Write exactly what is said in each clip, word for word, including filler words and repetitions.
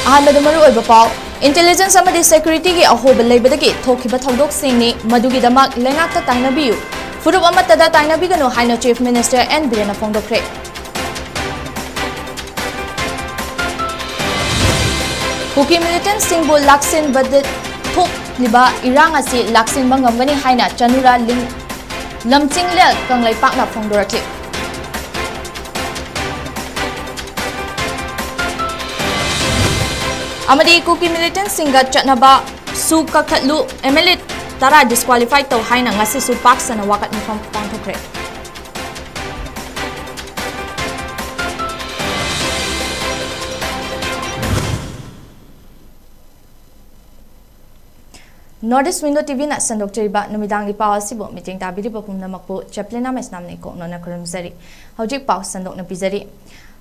ꯑꯍꯥꯟꯕꯗ ꯃꯔꯨꯑꯣꯏꯕ ꯄꯥꯎ, intelligence ꯑꯃꯗꯤ securityꯒꯤ ꯑꯍꯣꯕ ꯂꯩꯕꯗꯒꯤ ꯊꯣꯛꯈꯤꯕ ꯊꯧꯗꯣꯛꯁꯤꯡꯅꯤ, ꯃꯗꯨꯒꯤꯗꯃꯛ ꯂꯩꯉꯥꯛꯇ ꯇꯥꯏꯅꯕꯤꯌꯨ, ꯐꯨꯔꯨꯞ ꯑꯃꯠꯇꯗ ꯇꯥꯏꯅꯕꯤꯒꯅꯨ ꯍꯥꯏꯅ Chief Minister ꯑꯦꯟ ꯕꯤꯔꯦꯟꯅ ꯐꯣꯡꯗꯣꯛꯈ꯭ꯔꯦ꯫ ꯀꯨꯀꯤ militantꯁꯤꯡꯕꯨ ꯂꯥꯛꯁꯤꯟꯕꯗ ꯊꯣꯛꯂꯤꯕ ꯏꯔꯥꯡ ꯑꯁꯤ ꯂꯥꯛꯁꯤꯟꯕ ꯉꯝꯒꯅꯤ ꯍꯥꯏꯅ ꯆꯅꯨꯔꯥ ꯂꯝꯆꯤꯡꯂꯦꯜ ꯀꯪꯂꯩꯄꯥꯛꯅ ꯐꯣꯡꯗꯣꯔꯛꯂꯤ꯫ ꯑꯃꯗꯤ ꯀꯨꯀꯤ militantꯁꯤꯡꯒ ꯆꯠꯅꯕ ꯁꯨ ꯀꯛꯊꯠꯂꯨ, MLA ꯇꯔꯥ disqualify ꯇꯧ ꯍꯥꯏꯅ ꯉꯁꯤꯁꯨ ꯄꯥꯛ ꯁꯟꯅ ꯋꯥꯀꯠ ꯃꯤꯐꯝ ꯄꯥꯡꯊꯣꯛꯈ꯭ꯔꯦ꯫ North East Window TVꯅ ꯁꯟꯗꯣꯛꯆꯔꯤꯕ ꯅꯨꯃꯤꯗꯥꯡꯒꯤ ꯄꯥꯎ ꯑꯁꯤꯕꯨ ꯃꯤꯠꯌꯦꯡ ꯇꯥꯕꯤꯔꯤꯕ ꯄꯨꯝꯅꯃꯛꯄꯨ ꯆꯦꯄ꯭ꯂꯤꯅꯥ ꯃꯩꯁꯅꯥꯝꯅ ꯏꯀꯣꯛꯅꯅ ꯈꯨꯔꯨꯝꯖꯔꯤ꯫ ꯍꯧꯖꯤꯛ ꯄꯥꯎ ꯁꯟꯗꯣꯛꯅ ꯄꯤꯖꯔꯤ꯫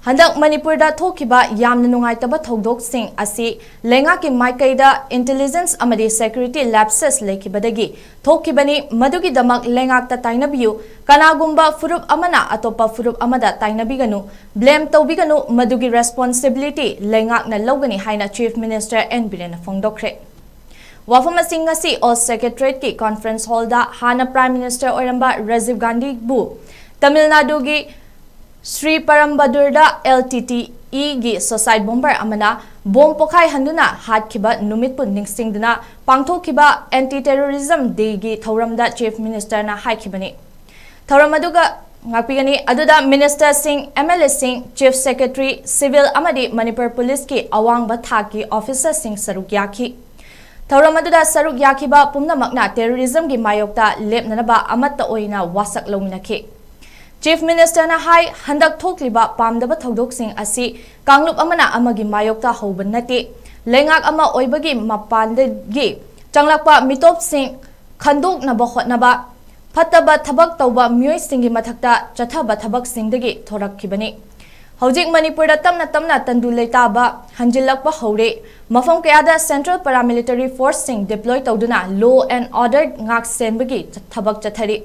ꯍꯟꯗꯛ ꯃꯅꯤꯄꯨꯔꯗ ꯊꯣꯛꯈꯤꯕ ꯌꯥꯝꯅ ꯅꯨꯡꯉꯥꯏꯇꯕ ꯊꯧꯗꯣꯛꯁꯤꯡ ꯑꯁꯤ ꯂꯩꯉꯥꯛꯀꯤ ꯃꯥꯏꯀꯩꯗ intelligence ꯑꯃꯗꯤ security lapses ꯂꯩꯈꯤꯕꯗꯒꯤ ꯊꯣꯛꯈꯤꯕꯅꯤ꯫ ꯃꯗꯨꯒꯤꯗꯃꯛ ꯂꯩꯉꯥꯛꯇ ꯇꯥꯏꯅꯕꯤꯌꯨ꯫ ꯀꯅꯥꯒꯨꯝꯕ ꯐꯨꯔꯨꯞ ꯑꯃꯅ ꯑꯇꯣꯞꯄ ꯐꯨꯔꯨꯞ ꯑꯃꯗ ꯇꯥꯏꯅꯕꯤꯒꯅꯨ, blame ꯇꯧꯕꯤꯒꯅꯨ꯫ ꯃꯗꯨꯒꯤ responsibility ꯂꯩꯉꯥꯛꯅ ꯂꯧꯒꯅꯤ ꯍꯥꯏꯅ Chief Minister ꯑꯦꯟ ꯕꯤꯔꯦꯟꯅ ꯐꯣꯡꯗꯣꯛꯈ꯭ꯔꯦ꯫ ꯋꯥꯐꯝ ꯑꯁꯤ ꯉꯁꯤ All Secretariatꯀꯤ conference hallꯗ ꯍꯥꯟꯅ Prime Minister ꯑꯣꯏꯔꯝꯕ ꯔꯥꯖꯤꯕ ꯒꯥꯟꯙꯤꯕꯨ ꯇꯃꯤꯜ ꯅꯥꯗꯨꯒꯤ ꯁ꯭ꯔꯤ ꯄꯔꯝꯕꯗꯨꯔꯗ LTTEꯒꯤ suicide bomber ꯑꯃꯅ bomb ꯄꯣꯈꯥꯏꯍꯟꯗꯨꯅ ꯍꯥꯠꯈꯤꯕ ꯅꯨꯃꯤꯠꯄꯨ ꯅꯤꯡꯁꯤꯡꯗꯨꯅ ꯄꯥꯡꯊꯣꯛꯈꯤꯕ Anti Terrorism Dayꯒꯤ ꯊꯧꯔꯝꯗ Chief Ministerꯅ ꯍꯥꯏꯈꯤꯕꯅꯤ꯫ ꯊꯧꯔꯝ ꯑꯗꯨꯒ ꯉꯥꯛꯄꯤꯒꯅꯤ꯫ ꯑꯗꯨꯗ ministerꯁꯤꯡ, MLAꯁꯤꯡ, Chief Secretary, civil ꯑꯃꯗꯤ ꯃꯅꯤꯄꯨꯔ ꯄꯨꯂꯤꯁꯀꯤ ꯑꯋꯥꯡꯕ ꯊꯥꯛꯀꯤ officerꯁꯤꯡ ꯁꯔꯨꯛ ꯌꯥꯈꯤ꯫ ꯊꯧꯔꯝ ꯑꯗꯨꯗ ꯁꯔꯨꯛ ꯌꯥꯈꯤꯕ ꯄꯨꯝꯅꯃꯛꯅ terrorismꯒꯤ ꯃꯥꯌꯣꯛꯇ ꯂꯦꯞꯅꯅꯕ ꯑꯃꯠꯇ ꯑꯣꯏꯅ ꯋꯥꯁꯛ ꯂꯧꯃꯤꯟꯅꯈꯤ꯫ Chief Ministerꯅ ꯍꯥꯏ, ꯍꯟꯗꯛ ꯊꯣꯛꯂꯤꯕ ꯄꯥꯝꯗꯕ ꯊꯧꯗꯣꯛꯁꯤꯡ ꯑꯁꯤ ꯀꯥꯡꯂꯨꯞ ꯑꯃꯅ ꯑꯃꯒꯤ ꯃꯥꯌꯣꯛꯇ ꯍꯧꯕ ꯅꯠꯇꯦ꯫ ꯂꯩꯉꯥꯛ ꯑꯃ ꯑꯣꯏꯕꯒꯤ ꯃꯄꯥꯟꯗꯒꯤ ꯆꯪꯂꯛꯄ ꯃꯤꯇꯣꯞꯁꯤꯡ ꯈꯟꯗꯣꯛꯅꯕ ꯍꯣꯠꯅꯕ, ꯐꯠꯇꯕ ꯊꯕꯛ ꯇꯧꯕ ꯃꯤꯑꯣꯏꯁꯤꯡꯒꯤ ꯃꯊꯛꯇ ꯆꯠꯊꯕ ꯊꯕꯛꯁꯤꯡꯗꯒꯤ ꯊꯣꯔꯛꯈꯤꯕꯅꯤ꯫ ꯍꯧꯖꯤꯛ ꯃꯅꯤꯄꯨꯔꯗ ꯇꯞꯅ ꯇꯞꯅ ꯇꯪꯗꯨ ꯂꯩꯇꯥꯕ ꯍꯟꯖꯤꯜꯂꯛꯄ ꯍꯧꯔꯦ꯫ ꯃꯐꯝ ꯀꯌꯥꯗ central paramilitary forceꯁꯤꯡ deploy ꯇꯧꯗꯨꯅ law and order ꯉꯥꯛ ꯁꯦꯟꯕꯒꯤ ꯊꯕꯛ ꯆꯠꯊꯔꯤ꯫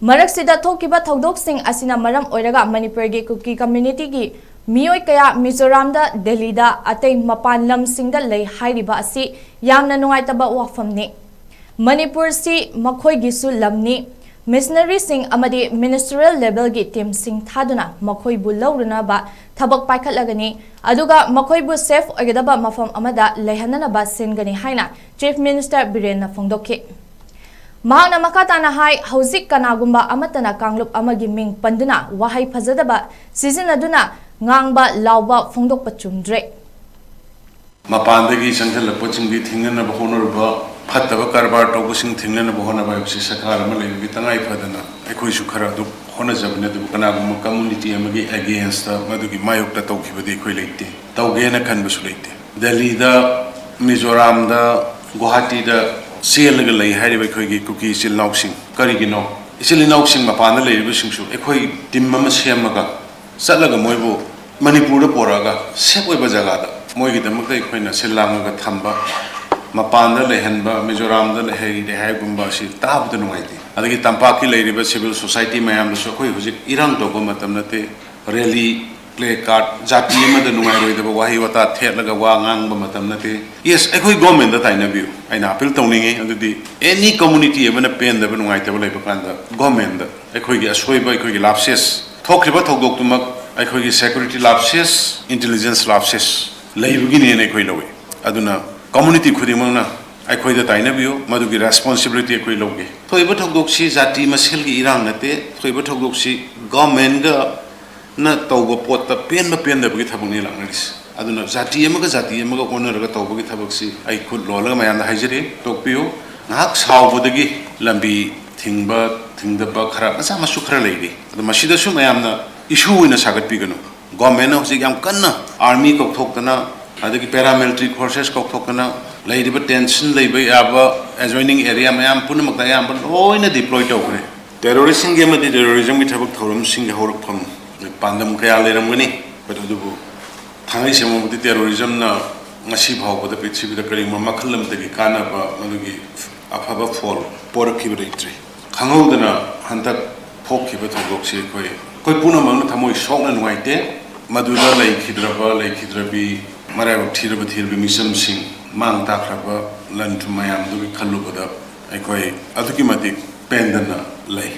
ꯃꯔꯛꯁꯤꯗ ꯊꯣꯛꯈꯤꯕ ꯊꯧꯗꯣꯛꯁꯤꯡ ꯑꯁꯤꯅ ꯃꯔꯝ ꯑꯣꯏꯔꯒ ꯃꯅꯤꯄꯨꯔꯒꯤ ꯀꯨꯀꯤ communityꯒꯤ ꯃꯤꯑꯣꯏ ꯀꯌꯥ ꯃꯤꯖꯣꯔꯥꯝꯗ, ꯗꯦꯜꯂꯤꯗ, ꯑꯇꯩ ꯃꯄꯥꯟ ꯂꯝꯁꯤꯡꯗ ꯂꯩ ꯍꯥꯏꯔꯤꯕ ꯑꯁꯤ ꯌꯥꯝꯅ ꯅꯨꯡꯉꯥꯏꯇꯕ ꯋꯥꯐꯝꯅꯤ꯫ ꯃꯅꯤꯄꯨꯔꯁꯤ ꯃꯈꯣꯏꯒꯤꯁꯨ ꯂꯝꯅꯤ꯫ ꯃꯤꯁꯅꯔꯤꯁꯤꯡ ꯑꯃꯗꯤ ꯃꯤꯅꯤꯁꯇꯔꯤꯌꯦꯜ ꯂꯦꯚꯦꯜꯒꯤ ꯇꯤꯝꯁꯤꯡ ꯊꯥꯗꯨꯅ ꯃꯈꯣꯏꯕꯨ ꯂꯧꯔꯨꯅꯕ ꯊꯕꯛ ꯄꯥꯏꯈꯠꯂꯒꯅꯤ, ꯑꯗꯨꯒ ꯃꯈꯣꯏꯕꯨ ꯁꯦꯐ ꯑꯣꯏꯒꯗꯕ ꯃꯐꯝ ꯑꯃꯗ ꯂꯩꯍꯟꯅꯅꯕ ꯁꯤꯟꯒꯅꯤ ꯍꯥꯏꯅ ꯆꯤꯐ ꯃꯤꯅꯤꯁꯇꯔ ꯕꯤꯔꯦꯟꯅ ꯐꯣꯡꯗꯣꯛꯈꯤ꯫ ꯃꯍꯥꯛꯅ ꯃꯈꯥ ꯇꯥꯅ ꯍꯥꯏ, ꯍꯧꯖꯤꯛ ꯀꯅꯥꯒꯨꯝꯕ ꯑꯃꯠꯇꯅ ꯀꯥꯡꯂꯨꯞ ꯑꯃꯒꯤ ꯃꯤꯡ ꯄꯟꯗꯨꯅ ꯋꯥꯍꯩ ꯐꯖꯗꯕ ꯁꯤꯖꯤꯟꯅꯗꯨꯅ ꯉꯥꯡꯕ, ꯂꯥꯎꯕ ꯐꯣꯡꯗꯣꯛꯄ ꯆꯨꯝꯗ꯭ꯔꯦ꯫ ꯃꯄꯥꯟꯗꯒꯤ ꯆꯪꯁꯤꯜꯂꯛꯄꯁꯤꯡꯗꯤ ꯊꯤꯡꯅꯅꯕ ꯍꯣꯠꯅꯔꯨꯕ, ꯐꯠꯇꯕ ꯀꯔꯕꯥꯔ ꯇꯧꯕꯁꯤꯡ ꯊꯤꯡꯅꯅꯕ ꯍꯣꯠꯅꯕ ꯍꯥꯏꯕꯁꯤ ꯁꯔꯀꯥꯔ ꯑꯃ ꯂꯩꯕꯒꯤ ꯇꯉꯥꯏ ꯐꯗꯅ ꯑꯩꯈꯣꯏꯁꯨ ꯈꯔ ꯑꯗꯨꯝ ꯍꯣꯠꯅꯖꯕꯅꯤ꯫ ꯑꯗꯨꯕꯨ ꯀꯅꯥꯒꯨꯝꯕ ꯀꯝꯃꯨꯅꯤꯇꯤ ꯑꯃꯒꯤ ꯑꯦꯒꯦꯟꯁꯇ ꯃꯗꯨꯒꯤ ꯃꯥꯌꯣꯛꯇ ꯇꯧꯈꯤꯕꯗꯤ ꯑꯩꯈꯣꯏ ꯂꯩꯇꯦ, ꯇꯧꯒꯦꯅ ꯈꯟꯕꯁꯨ ꯂꯩꯇꯦ꯫ ꯗꯦꯜꯂꯤꯗ, ꯃꯤꯖꯣꯔꯥꯝꯗ, ꯒꯨꯋꯥꯍꯥꯇꯤꯗ ꯆꯦꯜꯂꯒ ꯂꯩ ꯍꯥꯏꯔꯤꯕ ꯑꯩꯈꯣꯏꯒꯤ ꯀꯨꯀꯤ ꯏꯆꯤꯜ ꯏꯅꯥꯎꯁꯤꯡ ꯀꯔꯤꯒꯤꯅꯣ? ꯏꯆꯤꯜ ꯏꯅꯥꯎꯁꯤꯡ ꯃꯄꯥꯟꯗ ꯂꯩꯔꯤꯕꯁꯤꯡꯁꯨ ꯑꯩꯈꯣꯏ ꯇꯤꯝ ꯑꯃ ꯁꯦꯝꯃꯒ ꯆꯠꯂꯒ ꯃꯣꯏꯕꯨ ꯃꯅꯤꯄꯨꯔꯗ ꯄꯣꯔꯛꯑꯒ ꯁꯦꯐ ꯑꯣꯏꯕ ꯖꯒꯥꯗ ꯃꯣꯏꯒꯤꯗꯃꯛꯇ ꯑꯩꯈꯣꯏꯅ ꯁꯤꯜ ꯂꯥꯡꯉꯒ ꯊꯝꯕ, ꯃꯄꯥꯟꯗ ꯂꯩꯍꯟꯕ, ꯃꯤꯖꯣꯔꯥꯝꯗ ꯂꯩꯍꯩꯔꯦ ꯍꯥꯏꯕꯒꯨꯝꯕ ꯑꯁꯤ ꯇꯥꯕꯗ ꯅꯨꯡꯉꯥꯏꯇꯦ꯫ ꯑꯗꯒꯤ ꯇꯝꯄꯥꯛꯀꯤ ꯂꯩꯔꯤꯕ ꯁꯤꯚꯤꯜ ꯁꯣꯁꯥꯏꯇꯤ ꯃꯌꯥꯝꯗꯁꯨ ꯑꯩꯈꯣꯏ ꯍꯧꯖꯤꯛ ꯏꯔꯥꯡ ꯇꯧꯕ ꯃꯇꯝ ꯅꯠꯇꯦ, ꯔꯦꯂꯤ, ꯄ꯭ꯂꯦ ꯀꯥꯔꯗ, ꯖꯥꯇꯤ ꯑꯃꯗ ꯅꯨꯡꯉꯥꯏꯔꯣꯏꯗꯕ ꯋꯥꯍꯩ ꯋꯥꯇꯥ ꯊꯦꯠꯂꯒ ꯋꯥ ꯉꯥꯡꯕ ꯃꯇꯝ ꯅꯠꯇꯦ꯫ ꯌꯦꯁ, ꯑꯩꯈꯣꯏ ꯒꯣꯔꯃꯦꯟꯗ ꯇꯥꯏꯅꯕꯤꯌꯨ, ꯑꯩꯅ ꯑꯄꯤꯜ ꯇꯧꯅꯤꯡꯉꯤ꯫ ꯑꯗꯨꯗꯤ ꯑꯦꯅꯤ ꯀꯝꯃꯨꯅꯤꯇꯤ ꯑꯃꯅ ꯄꯦꯟꯗꯕ, ꯅꯨꯡꯉꯥꯏꯇꯕ ꯂꯩꯕ ꯀꯥꯟꯗ ꯒꯣꯔꯃꯦꯟꯗ ꯑꯩꯈꯣꯏꯒꯤ ꯑꯁꯣꯏꯕ, ꯑꯩꯈꯣꯏꯒꯤ ꯂꯥꯞꯁꯦꯁ, ꯊꯣꯛꯈ꯭ꯔꯤꯕ ꯊꯧꯗꯣꯛꯇꯨꯃꯛ ꯑꯩꯈꯣꯏꯒꯤ ꯁꯦꯀ꯭ꯌꯨꯔꯤꯇꯤ ꯂꯥꯞꯁꯦꯁ, ꯏꯟꯇꯦꯂꯤꯖꯦꯟꯁ ꯂꯥꯞꯁꯦꯁ ꯂꯩꯕꯒꯤꯅꯦꯅ ꯑꯩꯈꯣꯏ ꯂꯧꯏ꯫ ꯑꯗꯨꯅ ꯀꯝꯃꯨꯅꯤꯇꯤ ꯈꯨꯗꯤꯡꯃꯛꯅ ꯑꯩꯈꯣꯏꯗ ꯇꯥꯏꯅꯕꯤꯌꯨ, ꯃꯗꯨꯒꯤ ꯔꯦꯁꯄꯣꯟꯁꯤꯕꯤꯂꯤꯇꯤ ꯑꯩꯈꯣꯏ ꯂꯧꯒꯦ꯫ ꯊꯣꯛꯏꯕ ꯊꯧꯗꯣꯛꯁꯤ ꯖꯥꯇꯤ ꯃꯁꯦꯜꯒꯤ ꯏꯔꯥꯡ ꯅꯠꯇꯦ, ꯊꯣꯛꯏꯕ ꯊꯧꯗꯣꯛꯁꯤ ꯒꯣꯔꯃꯦꯟꯒ ꯅ ꯇꯧꯕ ꯄꯣꯠꯇ ꯄꯦꯟꯕ ꯄꯦꯟꯗꯕꯒꯤ ꯊꯕꯛꯅꯤ ꯂꯥꯛꯅꯔꯤꯁꯦ꯫ ꯑꯗꯨꯅ ꯖꯥꯇꯤ ꯑꯃꯒ ꯖꯥꯇꯤ ꯑꯃꯒ ꯑꯣꯟꯅꯔꯒ ꯇꯧꯕꯒꯤ ꯊꯕꯛꯁꯤ ꯑꯩ ꯈꯨꯠ ꯂꯣꯜꯂꯒ ꯃꯌꯥꯝꯗ ꯍꯥꯏꯖꯔꯤ, ꯇꯣꯛꯄꯤꯌꯨ꯫ ꯉꯥꯏꯍꯥꯛ ꯁꯥꯎꯕꯗꯒꯤ ꯂꯝꯕꯤ ꯊꯤꯡꯕ, ꯊꯤꯡꯗꯕ ꯈꯔ ꯃꯆꯥ ꯃꯁꯨ ꯈꯔ ꯂꯩꯔꯤ꯫ ꯑꯗꯣ ꯃꯁꯤꯗꯁꯨ ꯃꯌꯥꯝꯅ ꯏꯁꯨ ꯑꯣꯏꯅ ꯁꯥꯒꯠꯄꯤꯒꯅꯨ꯫ ꯒꯣꯔꯃꯦꯟꯅ ꯍꯧꯖꯤꯛ ꯌꯥꯝ ꯀꯟꯅ ꯑꯥꯔꯃꯤ ꯀꯧꯊꯣꯛꯇꯅ, ꯑꯗꯒꯤ ꯄꯦꯔꯥꯃꯤꯂꯤꯇꯔꯤ ꯐꯣꯔꯁꯦꯁ ꯀꯧꯊꯣꯛꯇꯅ, ꯂꯩꯔꯤꯕ ꯇꯦꯟꯁꯟ ꯂꯩꯕ ꯌꯥꯕ ꯑꯦꯖꯣꯏꯅꯤꯡ ꯑꯦꯔꯤꯌꯥ ꯃꯌꯥꯝ ꯄꯨꯝꯅꯃꯛꯇ ꯑꯌꯥꯝꯕ ꯂꯣꯏꯅ ꯗꯤꯄ꯭ꯂꯣꯏ ꯇꯧꯈ꯭ꯔꯦ꯫ ꯇꯦꯔꯣꯔꯤꯁꯝꯒꯤ ꯑꯃꯗꯤ ꯇꯦꯔꯣꯔꯤꯖꯝꯒꯤ ꯊꯕꯛ ꯊꯧꯔꯝꯁꯤꯡꯒꯤ ꯍꯧꯔꯛꯐꯝ ꯄꯥꯟꯗꯝ ꯀꯌꯥ ꯂꯩꯔꯝꯒꯅꯤ, ꯑꯗꯨꯕꯨ ꯊꯥꯡꯉꯩ ꯁꯦꯡꯕꯕꯨꯗꯤ ꯇꯦꯔꯣꯔꯤꯖꯝꯅ ꯉꯁꯤ ꯐꯥꯎꯕꯗ ꯄ꯭ꯔꯤꯊꯤꯕꯤꯗ ꯀꯔꯤꯒꯨꯝꯕ ꯃꯈꯜ ꯑꯃꯠꯇꯒꯤ ꯀꯥꯟꯅꯕ, ꯃꯗꯨꯒꯤ ꯑꯐꯕ ꯐꯣꯜ ꯄꯣꯔꯛꯈꯤꯕ ꯂꯩꯇ꯭ꯔꯤ꯫ ꯈꯪꯍꯧꯗꯅ ꯍꯟꯗꯛ ꯊꯣꯛꯈꯤꯕ ꯊꯧꯗꯣꯛꯁꯤ ꯑꯩꯈꯣꯏ, ꯑꯩꯈꯣꯏ ꯄꯨꯝꯅꯃꯛꯅ ꯊꯃꯣꯏ ꯁꯣꯛꯅ ꯅꯨꯡꯉꯥꯏꯇꯦ꯫ ꯃꯗꯨꯗ ꯂꯩꯈꯤꯗ꯭ꯔꯕ ꯂꯩꯈꯤꯗ꯭ꯔꯕꯤ, ꯃꯔꯥꯏꯕꯛ ꯊꯤꯔꯕ ꯊꯤꯔꯕꯤ ꯃꯤꯆꯝꯁꯤꯡ, ꯃꯥꯡ ꯇꯥꯛꯈ꯭ꯔꯕ ꯂꯟ ꯊꯨꯝ ꯃꯌꯥꯝꯗꯨꯒꯤ ꯈꯜꯂꯨꯕꯗ ꯑꯩꯈꯣꯏ ꯑꯗꯨꯛꯀꯤ ꯃꯇꯤꯛ ꯄꯦꯟꯗꯅ ꯂꯩ꯫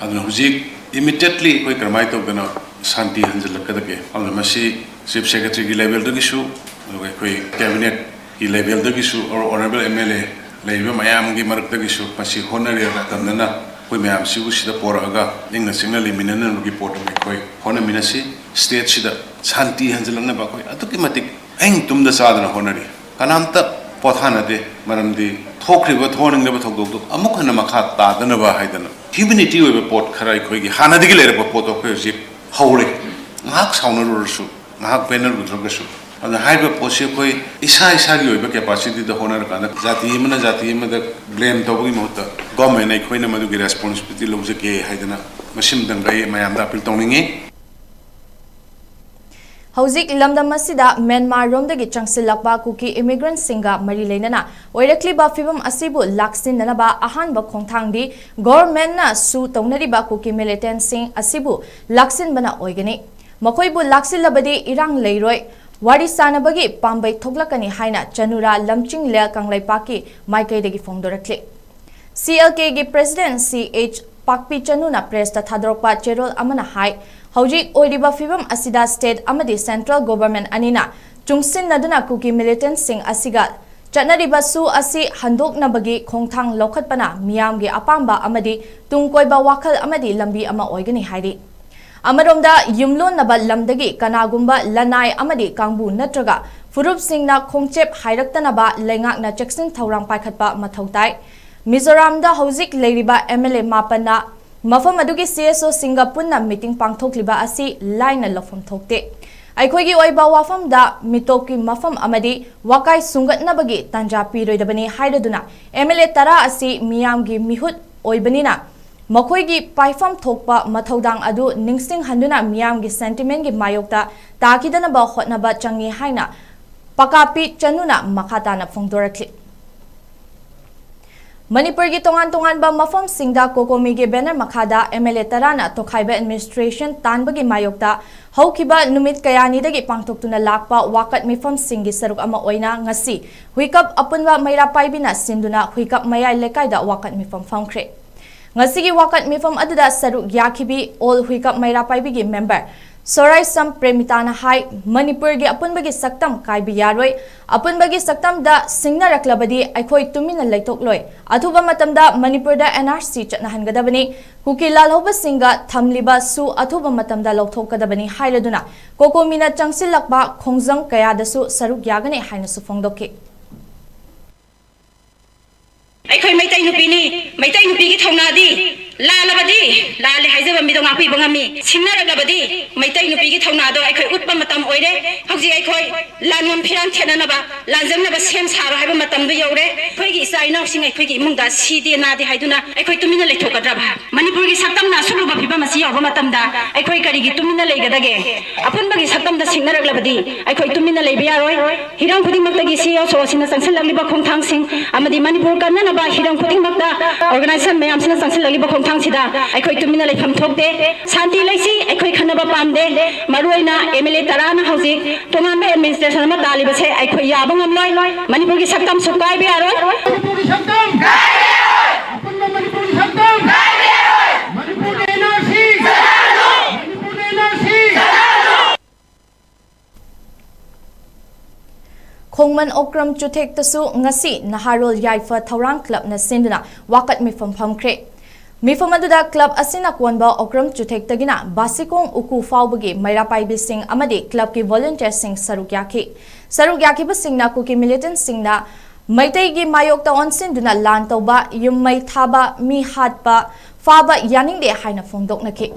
ꯑꯗꯨꯅ ꯍꯧꯖꯤꯛ immediately ꯑꯩꯈꯣꯏ ꯀꯔꯝꯍꯥꯏꯅ ꯇꯧꯗꯅ ꯁꯥꯟꯇꯤ ꯍꯟꯖꯤꯜꯂꯛꯀꯗꯒꯦ? ꯑꯗꯨꯅ ꯃꯁꯤ Chief Secretaryꯒꯤ levelꯗꯒꯤꯁꯨ, ꯑꯗꯨꯒ ꯑꯩꯈꯣꯏ Cabinetꯀꯤ levelꯗꯒꯤꯁꯨ, Honourable MLA ꯂꯩꯔꯤꯕ ꯃꯌꯥꯝꯒꯤ ꯃꯔꯛꯇꯒꯤꯁꯨ ꯃꯁꯤ ꯍꯣꯠꯅꯔꯦ ꯇꯝꯅꯅ ꯑꯩꯈꯣꯏ ꯃꯌꯥꯝꯁꯤꯕꯨ ꯁꯤꯗ ꯄꯣꯔꯛꯑꯒ ꯏꯪꯅ ꯆꯤꯛꯅ ꯂꯩꯃꯤꯟꯅꯅꯕꯒꯤ ꯄꯣꯠ ꯑꯃ ꯑꯩꯈꯣꯏ ꯍꯣꯠꯅꯃꯤꯟꯅꯁꯤ꯫ Stateꯁꯤꯗ ꯁꯥꯟꯇꯤ ꯍꯟꯖꯤꯜꯂꯛꯅꯕ ꯑꯩꯈꯣꯏ ꯑꯗꯨꯛꯀꯤ ꯃꯇꯤꯛ ꯑꯍꯤꯡ ꯇꯨꯝꯗ ꯆꯥꯗꯅ ꯍꯣꯠꯅꯔꯤ꯫ ꯀꯅꯥꯝꯇ ꯄꯣꯊꯥꯅꯗꯦ꯫ ꯃꯔꯝꯗꯤ ꯊꯣꯛꯈ꯭ꯔꯤꯕ, ꯊꯣꯛꯍꯟꯅꯤꯡꯗꯕ ꯊꯧꯗꯣꯛꯇꯣ ꯑꯃꯨꯛ ꯍꯟꯅ ꯃꯈꯥ ꯇꯥꯗꯅꯕ ꯍꯥꯏꯗꯅ humanity ꯑꯣꯏꯕ ꯄꯣꯠ ꯈꯔ, ꯑꯩꯈꯣꯏꯒꯤ ꯍꯥꯟꯅꯗꯒꯤ ꯂꯩꯔꯛꯄ ꯄꯣꯠꯇꯣ ꯑꯩꯈꯣꯏ ꯍꯧꯖꯤꯛ ꯍꯧꯔꯦ꯫ ꯉꯥꯏꯍꯥꯛ ꯁꯥꯎꯅꯔꯨꯔꯁꯨ, ꯉꯥꯏꯍꯥꯛ ꯄꯦꯟꯅꯔꯨꯗ꯭ꯔꯒꯁꯨ, ꯑꯗꯨꯅ ꯍꯥꯏꯔꯤꯕ ꯄꯣꯠꯁꯤ ꯑꯩꯈꯣꯏ ꯏꯁꯥ ꯏꯁꯥꯒꯤ ꯑꯣꯏꯕ capacityꯗ ꯍꯣꯠꯅꯔꯀꯥꯟꯗ ꯖꯥꯇꯤ ꯑꯃꯅ ꯖꯥꯇꯤ ꯑꯃꯗ blame ꯇꯧꯕꯒꯤ ꯃꯍꯨꯠꯇ government ꯑꯩꯈꯣꯏꯅ ꯃꯗꯨꯒꯤ responsibility ꯂꯧꯖꯒꯦ ꯍꯥꯏꯗꯅ ꯃꯁꯤꯃꯇꯪꯒ ꯑꯩ ꯃꯌꯥꯝꯗ appeal ꯇꯧꯅꯤꯡꯉꯤ꯫ ꯍꯧꯖꯤꯛ ꯂꯝꯗꯝ ꯑꯁꯤꯗ ꯃ꯭ꯌꯥꯟꯃꯥꯔ ꯔꯣꯝꯗꯒꯤ ꯆꯪꯁꯤꯜꯂꯛꯄ ꯀꯨꯀꯤ immigrantꯁꯤꯡꯒ ꯃꯔꯤ ꯂꯩꯅꯅ ꯑꯣꯏꯔꯛꯂꯤꯕ ꯐꯤꯚꯝ ꯑꯁꯤꯕꯨ ꯂꯥꯛꯁꯤꯟꯅꯅꯕ ꯑꯍꯥꯟꯕ ꯈꯣꯡꯊꯥꯡꯗꯤ governmentꯅ ꯁꯨ ꯇꯧꯅꯔꯤꯕ ꯀꯨꯀꯤ militantꯁꯤꯡ ꯑꯁꯤꯕꯨ ꯂꯥꯛꯁꯤꯟꯕꯅ ꯑꯣꯏꯒꯅꯤ꯫ ꯃꯈꯣꯏꯕꯨ ꯂꯥꯛꯁꯤꯜꯂꯕꯗꯤ ꯏꯔꯥꯡ ꯂꯩꯔꯣꯏ, ꯋꯥꯔꯤ ꯁꯥꯅꯕꯒꯤ ꯄꯥꯝꯕꯩ ꯊꯣꯛꯂꯛꯀꯅꯤ ꯍꯥꯏꯅ ꯆꯅꯨꯔꯥ ꯂꯝꯆꯤꯡꯂꯦꯜ ꯀꯪꯂꯩꯄꯥꯛꯀꯤ ꯃꯥꯏꯀꯩꯗꯒꯤ ꯐꯣꯡꯗꯣꯔꯛꯂꯤ꯫ CLKꯒꯤ president CH ꯄꯥꯛꯄꯤ ꯆꯅꯨꯅ pressꯇ ꯊꯥꯗꯣꯔꯛꯄ ꯆꯦꯔꯣꯜ ꯑꯃꯅ ꯍꯥꯏ, ꯍꯧꯖꯤꯛ ꯑꯣꯏꯔꯤꯕ ꯐꯤꯚꯝ ꯑꯁꯤꯗ state ꯑꯃꯗꯤ central government ꯑꯅꯤꯅ ꯆꯨꯡꯁꯤꯟꯅꯗꯨꯅ ꯀꯨꯀꯤ militantꯁꯤꯡ ꯑꯁꯤꯒ ꯆꯠꯅꯔꯤꯕ ꯁꯨ ꯑꯁꯤ ꯍꯟꯗꯣꯛꯅꯕꯒꯤ ꯈꯣꯡꯊꯥꯡ ꯂꯧꯈꯠꯄꯅ ꯃꯤꯌꯥꯝꯒꯤ ꯑꯄꯥꯝꯕ ꯑꯃꯗꯤ ꯇꯨꯡ ꯀꯣꯏꯕ ꯋꯥꯈꯜ ꯑꯃꯗꯤ ꯂꯝꯕꯤ ꯑꯃ ꯑꯣꯏꯒꯅꯤ ꯍꯥꯏꯔꯤ꯫ ꯑꯃꯔꯣꯝꯗ, ꯌꯨꯝꯂꯣꯟꯅꯕ ꯂꯝꯗꯒꯤ ꯀꯅꯥꯒꯨꯝꯕ ꯂꯅꯥꯏ ꯑꯃꯗꯤ ꯀꯥꯡꯕꯨ ꯅꯠꯇ꯭ꯔꯒ ꯐꯨꯔꯨꯞꯁꯤꯡꯅ ꯈꯣꯡꯆꯦꯞ ꯍꯥꯏꯔꯛꯇꯅꯕ ꯂꯩꯉꯥꯛꯅ ꯆꯦꯛꯁꯤꯟ ꯊꯧꯔꯥꯡ ꯄꯥꯏꯈꯠꯄ ꯃꯊꯧ ꯇꯥꯏ꯫ ꯃꯤꯖꯣꯔꯥꯝꯗ ꯍꯧꯖꯤꯛ ꯂꯩꯔꯤꯕ MLA ꯃꯥꯄꯟꯅ ꯃꯐꯝ ꯑꯗꯨꯒꯤ CSOꯁꯤꯡꯒ ꯄꯨꯟꯅ meeting ꯄꯥꯡꯊꯣꯛꯂꯤꯕ ꯑꯁꯤ ꯂꯥꯏꯅ ꯂꯧꯐꯝ ꯊꯣꯛꯇꯦ꯫ ꯑꯩꯈꯣꯏꯒꯤ ꯑꯣꯏꯕ ꯋꯥꯐꯝꯗ ꯃꯤꯇꯣꯞꯀꯤ ꯃꯐꯝ ꯑꯃꯗꯤ ꯋꯥꯀꯥꯏ ꯁꯨꯡꯒꯠꯅꯕꯒꯤ ꯇꯥꯟꯖꯥ ꯄꯤꯔꯣꯏꯗꯕꯅꯤ ꯍꯥꯏꯔꯗꯨꯅ MLA ꯇꯔꯥ ꯑꯁꯤ ꯃꯤꯌꯥꯝꯒꯤ ꯃꯤꯍꯨꯠ ꯑꯣꯏꯕꯅꯤꯅ ꯃꯈꯣꯏꯒꯤ ꯄꯥꯏꯐꯝ ꯊꯣꯛꯄ ꯃꯊꯧꯗꯥꯡ ꯑꯗꯨ ꯅꯤꯡꯁꯤꯡꯍꯟꯗꯨꯅ ꯃꯤꯌꯥꯝꯒꯤ sentimentꯀꯤ ꯃꯥꯌꯣꯛꯇ ꯇꯥꯈꯤꯗꯅꯕ ꯍꯣꯠꯅꯕ ꯆꯪꯏ ꯍꯥꯏꯅ ꯄꯀꯥꯄꯤ ꯆꯅꯨꯅ ꯃꯈꯥ ꯇꯥꯅ ꯐꯣꯡꯗꯣꯔꯛꯂꯤ꯫ ꯃꯅꯤꯄꯨꯔꯒꯤ ꯇꯣꯉꯥꯟ ꯇꯣꯉꯥꯟꯕ ꯃꯐꯝꯁꯤꯡꯗ ꯀꯣꯀꯣꯃꯤꯒꯤ ꯕꯦꯅꯔ ꯃꯈꯥꯗ ꯑꯦꯝ ꯑꯦꯜ ꯑꯦ ꯇꯔꯥꯅ ꯇꯣꯈꯥꯏꯕ ꯑꯦꯗꯃꯤꯅꯤꯁꯇ꯭ꯔꯦꯁꯟ ꯇꯥꯟꯕꯒꯤ ꯃꯥꯌꯣꯛꯇ ꯍꯧꯈꯤꯕ ꯅꯨꯃꯤꯠ ꯀꯌꯥꯅꯤꯗꯒꯤ ꯄꯥꯡꯊꯣꯛꯇꯨꯅ ꯂꯥꯛꯄ ꯋꯥꯀꯠ ꯃꯤꯐꯝꯁꯤꯡꯒꯤ ꯁꯔꯨꯛ ꯑꯃ ꯑꯣꯏꯅ ꯉꯁꯤ ꯍꯨꯏꯀꯞ ꯑꯄꯨꯟꯕ ꯃꯩꯔꯥ ꯄꯥꯏꯕꯤꯅ ꯁꯤꯟꯗꯨꯅ ꯍꯨꯏꯀꯞ ꯃꯌꯥꯏ ꯂꯩꯀꯥꯏꯗ ꯋꯥꯀꯠ ꯃꯤꯐꯝ ꯐꯝꯈ꯭ꯔꯦ꯫ ꯉꯁꯤꯒꯤ ꯋꯥꯀꯠ ꯃꯤꯐꯝ ꯑꯗꯨꯗ ꯁꯔꯨꯛ ꯌꯥꯈꯤꯕꯤ ꯑꯣꯜ ꯍꯨꯏꯀꯞ ꯃꯩꯔꯥ ꯄꯥꯏꯕꯤꯒꯤ ꯃꯦꯝꯕꯔ ꯁꯣꯔꯥꯏꯁꯝ ꯄ꯭ꯔꯦꯃꯤꯇꯥꯅ ꯍꯥꯏ, ꯃꯅꯤꯄꯨꯔꯒꯤ ꯑꯄꯨꯟꯕꯒꯤ ꯁꯛꯇꯝ ꯀꯥꯏꯕ ꯌꯥꯔꯣꯏ꯫ ꯑꯄꯨꯟꯕꯒꯤ ꯁꯛꯇꯝꯗ ꯁꯤꯡꯅꯔꯛꯂꯕꯗꯤ ꯑꯩꯈꯣꯏ ꯇꯨꯃꯤꯟꯅ ꯂꯩꯊꯣꯛꯂꯣꯏ꯫ ꯑꯊꯨꯕ ꯃꯇꯝꯗ ꯃꯅꯤꯄꯨꯔꯗ ꯑꯦꯟ ꯑꯥꯔ ꯁꯤ ꯆꯠꯅꯍꯟꯒꯗꯕꯅꯤ꯫ ꯀꯨꯀꯤ ꯂꯥꯜꯍꯧꯕꯁꯤꯡꯒ ꯊꯝꯂꯤꯕ ꯁꯨ ꯑꯊꯨꯕ ꯃꯇꯝꯗ ꯂꯧꯊꯣꯛꯀꯗꯕꯅꯤ ꯍꯥꯏꯔꯗꯨꯅ ꯀꯣꯀꯣꯃꯤꯅ ꯆꯪꯁꯤꯜꯂꯛꯄ ꯈꯣꯡꯖꯪ ꯀꯌꯥꯗꯁꯨ ꯁꯔꯨꯛ ꯌꯥꯒꯅꯤ ꯍꯥꯏꯅꯁꯨ ꯐꯣꯡꯗꯣꯛꯈꯤ꯫ ꯑꯩꯈꯣꯏ ꯃꯩꯇꯩ ꯅꯨꯄꯤꯅꯤ꯫ ꯃꯩꯇꯩ ꯅꯨꯄꯤꯒꯤ ꯊꯧꯅꯥꯗꯤ ꯂꯥꯜꯂꯕꯗꯤ ꯂꯥꯜꯂꯦ ꯍꯥꯏꯖꯕ ꯃꯤꯗꯣ ꯉꯥꯛꯄꯤꯕ ꯉꯝꯃꯤ꯫ ꯁꯤꯡꯅꯔꯛꯂꯕꯗꯤ ꯃꯩꯇꯩ ꯅꯨꯄꯤꯒꯤ ꯊꯧꯅꯥꯗꯣ ꯑꯩꯈꯣꯏ ꯎꯠꯄ ꯃꯇꯝ ꯑꯣꯏꯔꯦ꯫ ꯍꯧꯖꯤꯛ ꯑꯩꯈꯣꯏ ꯂꯥꯟꯕꯟ ꯐꯤꯔꯥꯟ ꯈꯦꯠꯅꯅꯕ, ꯂꯥꯟꯖꯪꯅꯕ ꯁꯦꯝ ꯁꯥꯔꯣ ꯍꯥꯏꯕ ꯃꯇꯝꯗꯣ ꯌꯧꯔꯦ꯫ ꯑꯩꯈꯣꯏꯒꯤ ꯏꯆꯥ ꯏꯅꯥꯎꯁꯤꯡ ꯑꯩꯈꯣꯏꯒꯤ ꯏꯃꯨꯡꯗ ꯁꯤꯗꯦ ꯅꯥꯗꯦ ꯍꯥꯏꯗꯨꯅ ꯑꯩꯈꯣꯏ ꯇꯨꯃꯤꯟꯅ ꯂꯩꯊꯣꯛꯀꯗ꯭ꯔꯕ? ꯃꯅꯤꯄꯨꯔꯒꯤ ꯁꯛꯇꯝꯅ ꯑꯁꯨꯛ ꯂꯨꯕ ꯐꯤꯕꯝ ꯑꯁꯤ ꯌꯧꯔꯕ ꯃꯇꯝꯗ ꯑꯩꯈꯣꯏ ꯀꯔꯤꯒꯤ ꯇꯨꯃꯤꯟꯅ ꯂꯩꯒꯗꯒꯦ? ꯑꯄꯨꯟꯕꯒꯤ ꯁꯛꯇꯝꯗ ꯁꯤꯡꯅꯔꯛꯂꯕꯗꯤ ꯑꯩꯈꯣꯏ ꯇꯨꯃꯤꯟꯅ ꯂꯩꯕ ꯌꯥꯔꯣꯏ꯫ ꯍꯤꯔꯝ ꯈꯨꯗꯤꯡꯃꯛꯇꯒꯤ ꯁꯤ ꯑꯦꯁ ꯑꯣꯁꯤꯅ ꯆꯪꯁꯤꯜꯂꯛꯂꯤꯕ ꯈꯣꯡꯊꯥꯡꯁꯤꯡ ꯑꯃꯗꯤ ꯃꯅꯤꯄꯨꯔ ꯀꯟꯅꯅꯕ ꯍꯤꯔꯝ ꯈꯨꯗꯤꯡꯃꯛꯇ ꯑꯣꯔꯒꯅꯥꯏꯖꯦꯁꯟ ꯃꯌꯥꯝꯁꯤꯅ ꯆꯪꯁꯤꯜꯂꯛꯂꯤꯕ ꯈꯣꯡꯊꯥꯡꯁꯤꯗ ꯑꯩꯈꯣꯏ ꯇꯨꯃꯤꯟꯅ ꯂꯩꯐꯝ ꯊꯣꯛꯇꯦ꯫ ꯁꯥꯟꯇꯤ ꯂꯩꯁꯤ, ꯑꯩꯈꯣꯏ ꯈꯟꯅꯕ ꯄꯥꯝꯗꯦ꯫ ꯃꯔꯨꯑꯣꯏꯅ ꯑꯦꯝ ꯑꯦꯜ ꯑꯦ ꯇꯔꯥꯅ ꯍꯧꯖꯤꯛ ꯇꯣꯉꯥꯟꯕ ꯑꯦꯗꯃꯤꯅꯤꯁꯇ꯭ꯔꯦꯁꯟ ꯑꯃ ꯇꯥꯜꯂꯤꯕꯁꯦ ꯑꯩꯈꯣꯏ ꯌꯥꯕ ꯉꯝꯂꯣꯏ꯫ ꯃꯅꯤꯄꯨꯔꯒꯤ ꯁꯛꯇꯝꯁꯨ ꯀꯥꯏꯕ ꯌꯥꯔꯣꯏ꯫ ꯃꯅꯤꯄꯨꯔꯒꯤ ꯁꯛꯇꯝ ꯀꯥꯏꯕ ꯌꯥꯔꯣꯏ꯫ ꯑꯄꯨꯟꯕ ꯃꯅꯤꯄꯨꯔꯒꯤ ꯁꯛꯇꯝ ꯀꯥꯏꯕ ꯌꯥꯔꯣꯏ꯫ ꯃꯅꯤꯄꯨꯔꯗ ꯑꯦꯟ ꯑꯥꯔ ꯁꯤ ꯆꯠꯅꯍꯜꯂꯨ꯫ ꯃꯅꯤꯄꯨꯔꯗ ꯑꯦꯟ ꯑꯥꯔ ꯁꯤ ꯆꯠꯅꯍꯜꯂꯨ꯫ ꯈꯣꯡꯃꯟ ꯑꯣꯀ꯭ꯔꯝ ꯆꯨꯊꯦꯛꯇꯁꯨ ꯉꯁꯤ ꯅꯍꯥꯔꯣꯜ ꯌꯥꯏꯐ ꯊꯧꯔꯥꯡ ꯀ꯭ꯂꯕꯅ ꯁꯤꯟꯗꯨꯅ ꯋꯥꯀꯠ ꯃꯤꯐꯝ ꯐꯝꯈ꯭ꯔꯦ꯫ ꯃꯤꯐꯝ ꯑꯗꯨꯗ ꯀ꯭ꯂꯕ ꯑꯁꯤꯅ ꯀꯣꯟꯕ ꯑꯣꯀ꯭ꯔꯝ ꯆꯨꯊꯦꯛꯇꯒꯤꯅ ꯕꯥꯁꯤꯀꯣꯡ ꯎꯀꯨ ꯐꯥꯎꯕꯒꯤ ꯃꯩꯔꯥ ꯄꯥꯏꯕꯤꯁꯤꯡ ꯑꯃꯗꯤ ꯀ꯭ꯂꯕꯀꯤ ꯚꯣꯂꯨꯟꯇꯤꯌꯔꯁꯤꯡ ꯁꯔꯨꯛ ꯌꯥꯈꯤ꯫ ꯁꯔꯨꯛ ꯌꯥꯈꯤꯕꯁꯤꯡꯅ ꯀꯨꯀꯤ ꯃꯤꯂꯤꯇꯦꯟꯠꯁꯤꯡꯅ ꯃꯩꯇꯩꯒꯤ ꯃꯥꯌꯣꯛꯇ ꯑꯣꯟꯁꯤꯟꯗꯨꯅ ꯂꯥꯟ ꯇꯧꯕ, ꯌꯨꯝ ꯃꯩ ꯊꯥꯕ, ꯃꯤ ꯍꯥꯠꯄ, ꯐꯥꯕ ꯌꯥꯅꯤꯡꯗꯦ ꯍꯥꯏꯅ ꯐꯣꯡꯗꯣꯛꯅꯈꯤ꯫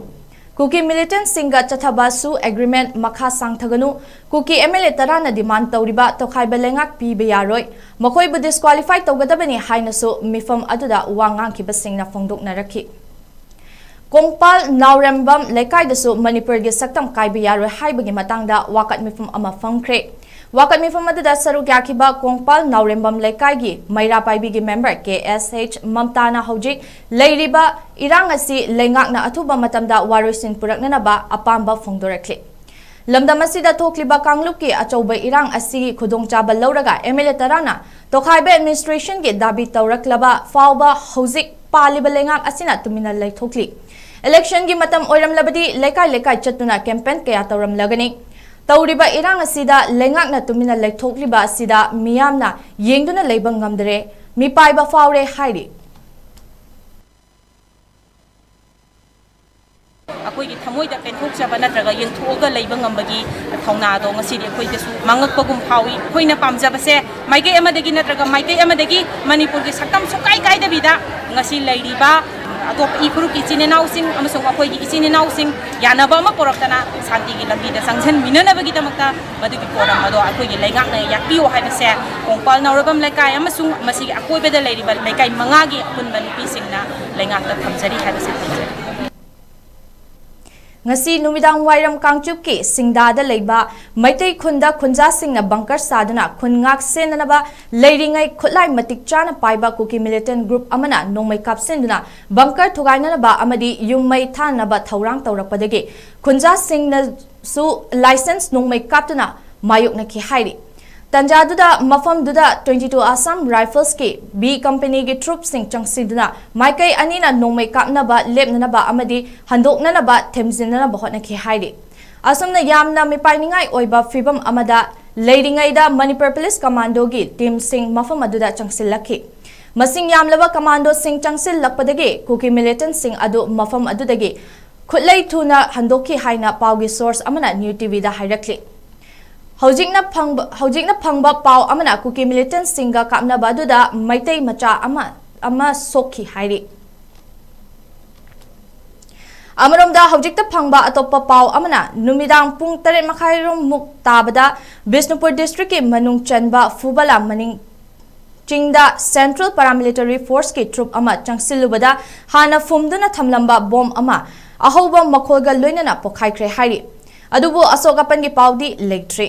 ꯀꯨꯀꯤ ꯃꯤꯂꯤꯇꯦꯟꯠꯁꯤꯡꯒ ꯆꯠꯊꯕ ꯁꯨ ꯑꯦꯒ꯭ꯔꯤꯃꯦꯟꯠ ꯃꯈꯥ ꯁꯥꯡꯊꯒꯅꯨ, ꯀꯨꯀꯤ ꯑꯦꯝ ꯑꯦꯜ ꯑꯦ ꯇꯔꯥꯅ ꯗꯤꯃꯥꯟ ꯇꯧꯔꯤꯕ ꯇꯣꯈꯥꯏꯕ ꯂꯩꯉꯥꯛ ꯄꯤꯕ ꯌꯥꯔꯣꯏ, ꯃꯈꯣꯏꯕꯨ ꯗꯤꯁꯀ꯭ꯋꯥꯂꯤꯐꯥꯏ ꯇꯧꯒꯗꯕꯅꯤ ꯍꯥꯏꯅꯁꯨ ꯃꯤꯐꯝ ꯑꯗꯨꯗ ꯋꯥ ꯉꯥꯡꯈꯤꯕꯁꯤꯡꯅ ꯐꯣꯡꯗꯣꯛꯅꯔꯛꯈꯤ꯫ ꯀꯣꯡꯄꯥꯜ ꯅꯥꯎꯔꯦꯝꯕꯝ ꯂꯩꯀꯥꯏꯗꯁꯨ ꯃꯅꯤꯄꯨꯔꯒꯤ ꯁꯛꯇꯝ ꯀꯥꯏꯕ ꯌꯥꯔꯣꯏ ꯍꯥꯏꯕꯒꯤ ꯃꯇꯥꯡꯗ ꯋꯥꯀꯠ ꯃꯤꯐꯝ ꯑꯃ ꯐꯝꯈ꯭ꯔꯦ꯫ ꯋꯥꯀꯠ ꯃꯤꯐꯝ ꯑꯗꯨꯗ ꯁꯔꯨꯛ ꯌꯥꯈꯤꯕ ꯀꯣꯡꯄꯥꯜ ꯅꯥꯎꯔꯦꯝꯕꯝ ꯂꯩꯀꯥꯏꯒꯤ ꯃꯩꯔꯥ ꯄꯥꯏꯕꯤꯒꯤ ꯃꯦꯝꯕꯔ ꯀꯦ ꯑꯦꯁ ꯑꯩꯆ ꯃꯝꯇꯥꯅ ꯍꯧꯖꯤꯛ ꯂꯩꯔꯤꯕ ꯏꯔꯥꯡ ꯑꯁꯤ ꯂꯩꯉꯥꯛꯅ ꯑꯊꯨꯕ ꯃꯇꯝꯗ ꯋꯥꯔꯣꯏꯁꯤꯟ ꯄꯨꯔꯛꯅꯅꯕ ꯑꯄꯥꯝꯕ ꯐꯣꯡꯗꯣꯔꯛꯂꯤ꯫ ꯂꯝꯗꯝ ꯑꯁꯤꯗ ꯊꯣꯛꯂꯤꯕ ꯀꯥꯡꯂꯨꯞꯀꯤ ꯑꯆꯧꯕ ꯏꯔꯥꯡ ꯑꯁꯤꯒꯤ ꯈꯨꯗꯣꯡꯆꯥꯕ ꯂꯧꯔꯒ ꯑꯦꯝ ꯑꯦꯜ ꯑꯦ ꯇꯔꯥꯅ ꯇꯣꯈꯥꯏꯕ ꯑꯦꯗꯃꯤꯅꯤꯁꯇ꯭ꯔꯦꯁꯟꯒꯤ ꯗꯥꯕꯤ ꯇꯧꯔꯛꯂꯕ ꯐꯥꯎꯕ ꯍꯧꯖꯤꯛ ꯄꯥꯜꯂꯤꯕ ꯂꯩꯉꯥꯛ ꯑꯁꯤꯅ ꯇꯨꯃꯤꯟꯅ ꯂꯩꯊꯣꯛꯂꯤ꯫ ꯏꯂꯦꯛꯁꯟꯒꯤ ꯃꯇꯝ ꯑꯣꯏꯔꯝꯂꯕꯗꯤ ꯂꯩꯀꯥꯏ ꯂꯩꯀꯥꯏ ꯆꯠꯇꯨꯅ ꯀꯦꯝꯄꯦꯟ ꯀꯌꯥ ꯇꯧꯔꯝꯂꯒꯅꯤ꯫ ꯇꯧꯔꯤꯕ ꯏꯔꯥꯡ ꯑꯁꯤꯗ ꯂꯩꯉꯥꯛꯅ ꯇꯨꯃꯤꯟꯅ ꯂꯩꯊꯣꯛꯂꯤꯕ ꯑꯁꯤꯗ ꯃꯤꯌꯥꯝꯅ ꯌꯦꯡꯗꯨꯅ ꯂꯩꯕ ꯉꯝꯗꯔꯦ, ꯃꯤꯄꯥꯏꯕ ꯐꯥꯎꯔꯦ ꯍꯥꯏꯔꯤ꯫ ꯑꯩꯈꯣꯏꯒꯤ ꯊꯃꯣꯏꯗ ꯄꯦꯟꯊꯣꯛꯆꯕ ꯅꯠꯇ꯭ꯔꯒ ꯌꯦꯡꯊꯣꯛꯑꯒ ꯂꯩꯕ ꯉꯝꯕꯒꯤ ꯊꯧꯅꯥꯗꯣ ꯉꯁꯤꯗꯤ ꯑꯩꯈꯣꯏꯗꯁꯨ ꯃꯥꯡꯉꯛꯄꯒꯨꯝ ꯐꯥꯎꯏ꯫ ꯑꯩꯈꯣꯏꯅ ꯄꯥꯝꯖꯕꯁꯦ ꯃꯥꯏꯀꯩ ꯑꯃꯗꯒꯤ ꯅꯠꯇ꯭ꯔꯒ ꯃꯥꯏꯀꯩ ꯑꯃꯗꯒꯤ ꯃꯅꯤꯄꯨꯔꯒꯤ ꯁꯛꯇꯝ ꯁꯨꯡꯀꯥꯏ ꯀꯥꯏꯗꯕꯤꯗ ꯉꯁꯤ ꯂꯩꯔꯤꯕ ꯑꯇꯣꯞꯄ ꯏ ꯐꯨꯔꯨꯞꯀꯤ ꯏꯆꯤꯟ ꯏꯅꯥꯎꯁꯤꯡ ꯑꯃꯁꯨꯡ ꯑꯩꯈꯣꯏꯒꯤ ꯏꯆꯤꯟ ꯏꯅꯥꯎꯁꯤꯡ ꯌꯥꯅꯕ ꯑꯃ ꯄꯨꯔꯛꯇꯅ ꯁꯥꯟꯇꯤꯒꯤ ꯂꯝꯕꯤꯗ ꯆꯪꯁꯤꯟꯃꯤꯟꯅꯅꯕꯒꯤꯗꯃꯛꯇ ꯃꯗꯨꯒꯤ ꯄꯣꯠ ꯑꯃꯗꯣ ꯑꯩꯈꯣꯏꯒꯤ ꯂꯩꯉꯥꯛꯅ ꯌꯥꯠꯄꯤꯌꯨ ꯍꯥꯏꯕꯁꯦ ꯀꯣꯡꯄꯥꯜ ꯅꯥꯎꯔꯦꯝꯕꯝ ꯂꯩꯀꯥꯏ ꯑꯃꯁꯨꯡ ꯃꯁꯤꯒꯤ ꯑꯀꯣꯏꯕꯗ ꯂꯩꯔꯤꯕ ꯂꯩꯀꯥꯏ ꯃꯉꯥꯒꯤ ꯑꯄꯨꯟꯕ ꯅꯨꯄꯤꯁꯤꯡꯅ ꯂꯩꯉꯥꯛꯇ ꯊꯝꯖꯔꯤ ꯍꯥꯏꯕꯁꯦ ꯍꯥꯏꯖꯔꯤ꯫ ꯉꯁꯤ ꯅꯨꯃꯤꯗꯥꯡ ꯋꯥꯏꯔꯝ ꯀꯥꯡꯆꯨꯞꯀꯤ ꯁꯤꯡꯗꯥꯗ ꯂꯩꯕ ꯃꯩꯇꯩ ꯈꯨꯟꯗ ꯈꯨꯟꯖꯥꯁꯤꯡꯅ ꯕꯪꯀꯔ ꯁꯥꯗꯨꯅ ꯈꯨꯟ ꯉꯥꯛ ꯁꯦꯟꯅꯅꯕ ꯂꯩꯔꯤꯉꯩ ꯈꯨꯠꯂꯥꯏ ꯃꯇꯤꯛ ꯆꯥꯅ ꯄꯥꯏꯕ ꯀꯨꯀꯤ ꯃꯤꯂꯤꯇꯦꯟ ꯒ꯭ꯔꯨꯞ ꯑꯃꯅ ꯅꯣꯡꯃꯩ ꯀꯥꯞꯁꯤꯟꯗꯨꯅ ꯕꯪꯀꯔ ꯊꯨꯒꯥꯏꯅꯅꯕ ꯑꯃꯗꯤ ꯌꯨꯝ ꯃꯩ ꯊꯥꯅꯕ ꯊꯧꯔꯥꯡ ꯇꯧꯔꯛꯄꯗꯒꯤ ꯈꯨꯟꯖꯥꯁꯤꯡꯅꯁꯨ ꯂꯥꯏꯁꯦꯟꯁ ꯅꯣꯡꯃꯩ ꯀꯥꯞꯇꯨꯅ ꯃꯥꯌꯣꯛꯅꯈꯤ ꯍꯥꯏꯔꯤ꯫ ꯇꯟꯖꯥꯗꯨꯗ ꯃꯐꯝꯗꯨꯗ twenty two Assam Riflesꯀꯤ B companyꯒꯤ troopꯁꯤꯡ ꯆꯪꯁꯤꯟꯗꯨꯅ ꯃꯥꯏꯀꯩ ꯑꯅꯤꯅ ꯅꯣꯡꯃꯩ ꯀꯥꯞꯅꯕ ꯂꯦꯞꯅꯅꯕ ꯑꯃꯗꯤ ꯍꯟꯗꯣꯛꯅꯅꯕ ꯊꯦꯝꯖꯤꯟꯅꯅꯕ ꯍꯣꯠꯅꯈꯤ ꯍꯥꯏꯔꯤ꯫ ꯑꯁꯨꯝꯅ ꯌꯥꯝꯅ ꯃꯤꯄꯥꯏꯅꯤꯡꯉꯥꯏ ꯑꯣꯏꯕ ꯐꯤꯕꯝ ꯑꯃꯗ ꯂꯩꯔꯤꯉꯩꯗ ꯃꯅꯤꯄꯨꯔ ꯄꯨꯂꯤꯁ ꯀꯃꯥꯟꯗꯣꯒꯤ ꯇꯤꯝꯁꯤꯡ ꯃꯐꯝ ꯑꯗꯨꯗ ꯆꯪꯁꯤꯜꯂꯛꯈꯤ꯫ ꯃꯁꯤꯡ ꯌꯥꯝꯂꯕ ꯀꯃꯥꯟꯗꯣꯁꯤꯡ ꯆꯪꯁꯤꯜꯂꯛꯄꯗꯒꯤ ꯀꯨꯀꯤ ꯃꯤꯂꯤꯇꯦꯟꯁꯤꯡ ꯑꯗꯨ ꯃꯐꯝ ꯑꯗꯨꯗꯒꯤ ꯈꯨꯠꯂꯩ ꯊꯨꯅ ꯍꯟꯗꯣꯛꯈꯤ ꯍꯥꯏꯅ ꯄꯥꯎꯒꯤ ꯁꯣꯔꯁ ꯑꯃꯅ ꯅ꯭ꯌꯨ ꯇꯤꯚꯤꯗ ꯍꯥꯏꯔꯛꯂꯤ꯫ ꯍꯧꯖꯤꯛꯅ ꯐꯪꯕ, ꯍꯧꯖꯤꯛꯅ ꯐꯪꯕ ꯄꯥꯎ ꯑꯃꯅ ꯀꯨꯀꯤ ꯃꯤꯂꯤꯇꯦꯟꯁꯤꯡꯒ ꯀꯥꯞꯅꯕ ꯑꯗꯨꯗ ꯃꯩꯇꯩ ꯃꯆꯥ ꯑꯃ, ꯑꯃ ꯁꯣꯛꯈꯤ ꯍꯥꯏꯔꯤ꯫ ꯑꯃꯔꯣꯝꯗ ꯍꯧꯖꯤꯛꯇ ꯐꯪꯕ ꯑꯇꯣꯞꯄ ꯄꯥꯎ ꯑꯃꯅ ꯅꯨꯃꯤꯗꯥꯡ ꯄꯨꯡ ꯇꯔꯦꯠ ꯃꯈꯥꯏꯔꯣꯝꯃꯨꯛ ꯇꯥꯕꯗ ꯕꯤꯁꯅꯨꯄꯨꯔ ꯗꯤꯁꯇ꯭ꯔꯤꯛꯀꯤ ꯃꯅꯨꯡ ꯆꯟꯕ ꯐꯨꯕꯂꯥ ꯃꯅꯤꯡ ꯆꯤꯡꯗ Central Paramilitary Forceꯀꯤ troop ꯑꯃ ꯆꯪꯁꯤꯜꯂꯨꯕꯗ ꯍꯥꯟꯅ ꯐꯨꯝꯗꯨꯅ ꯊꯝꯂꯝꯕ ꯕꯣꯝ ꯑꯃ ꯑꯍꯧꯕ ꯃꯈꯣꯜꯒ ꯂꯣꯏꯅꯅ ꯄꯣꯈꯥꯏꯈ꯭ꯔꯦ ꯍꯥꯏꯔꯤ꯫ ꯑꯗꯨꯕꯨ ꯑꯁꯣꯛ ꯑꯄꯟꯒꯤ ꯄꯥꯎꯗꯤ ꯂꯩꯇ꯭ꯔꯤ꯫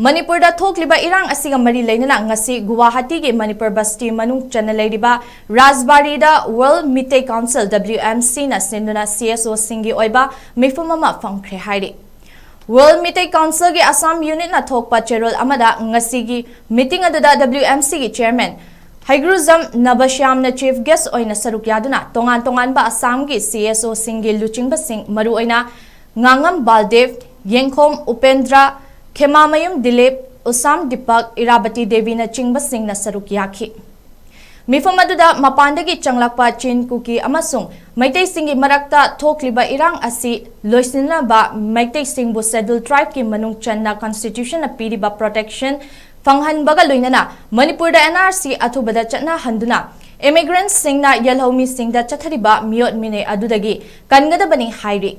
ꯃꯅꯤꯄꯨꯔꯗ ꯊꯣꯛꯂꯤꯕ ꯏꯔꯥꯡ ꯑꯁꯤꯒ ꯃꯔꯤ ꯂꯩꯅꯅ ꯉꯁꯤ ꯒꯨꯋꯥꯍꯥꯇꯤꯒꯤ ꯃꯅꯤꯄꯨꯔ ꯕꯁꯇꯤ ꯃꯅꯨꯡ ꯆꯟꯅ ꯂꯩꯔꯤꯕ ꯔꯥꯖꯕꯥꯔꯤꯗ World Meitei Council, W M C, ꯅ ꯁꯤꯟꯗꯨꯅ C S O ꯁꯤꯡꯒꯤ ꯑꯣꯏꯕ ꯃꯤꯐꯝ ꯑꯃ ꯐꯝꯈ꯭ꯔꯦ ꯍꯥꯏꯔꯤ꯫ World Meitei Council ꯒꯤ ꯑꯁꯥꯝ unit ꯅ ꯊꯣꯛꯄ ꯆꯦꯔꯣꯜ ꯑꯃꯗ ꯉꯁꯤꯒꯤ meeting ꯑꯗꯨꯗ W M C ꯒꯤ chairman ꯍꯩꯒ꯭ꯔꯨꯖꯝ ꯅꯕꯁ꯭ꯌꯥꯝꯅ chief guest ꯑꯣꯏꯅ ꯁꯔꯨꯛ ꯌꯥꯗꯨꯅ ꯇꯣꯉꯥꯟ ꯇꯣꯉꯥꯟꯕ ꯑꯁꯥꯝꯒꯤ C S O ꯁꯤꯡꯒꯤ ꯂꯨꯆꯤꯡꯕꯁꯤꯡ, ꯃꯔꯨꯑꯣꯏꯅ ꯉꯥꯉꯝ ꯕꯥꯜꯗꯦꯕ, ꯌꯦꯡꯈꯣꯝ ꯎꯄꯦꯟꯗ꯭ꯔ, ꯈꯦꯃꯥꯃꯌꯨꯝ ꯗꯤꯂꯤꯞ, ꯎꯁꯥꯝ ꯗꯤꯄꯛ, ꯏꯔꯥꯕꯇꯤ ꯗꯦꯕꯤꯅꯆꯤꯡꯕꯁꯤꯡꯅ ꯁꯔꯨꯛ ꯌꯥꯈꯤ꯫ ꯃꯤꯐꯝ ꯑꯗꯨꯗ ꯃꯄꯥꯟꯗꯒꯤ ꯆꯪꯂꯛꯄ ꯆꯤꯟ, ꯀꯨꯀꯤ ꯑꯃꯁꯨꯡ ꯃꯩꯇꯩꯁꯤꯡꯒꯤ ꯃꯔꯛꯇ ꯊꯣꯛꯂꯤꯕ ꯏꯔꯥꯡ ꯑꯁꯤ ꯂꯣꯏꯁꯤꯟꯅꯕ ꯃꯩꯇꯩꯁꯤꯡꯕꯨ Scheduled Tribe ꯀꯤ ꯃꯅꯨꯡ ꯆꯟꯅ constitution ꯅ ꯄꯤꯔꯤꯕ protection ꯐꯪꯍꯟꯕꯒ ꯂꯣꯏꯅꯅ ꯃꯅꯤꯄꯨꯔꯗ N R C ꯑꯊꯨꯕꯗ ꯆꯠꯅꯍꯟꯗꯨꯅ immigrant ꯁꯤꯡꯅ ꯌꯦꯜꯍꯧꯃꯤꯁꯤꯡꯗ ꯆꯠꯊꯔꯤꯕ ꯃꯤꯑꯣꯠ ꯃꯤꯅꯩ ꯑꯗꯨꯗꯒꯤ ꯀꯟꯒꯗꯕꯅꯤ ꯍꯥꯏꯔꯤ꯫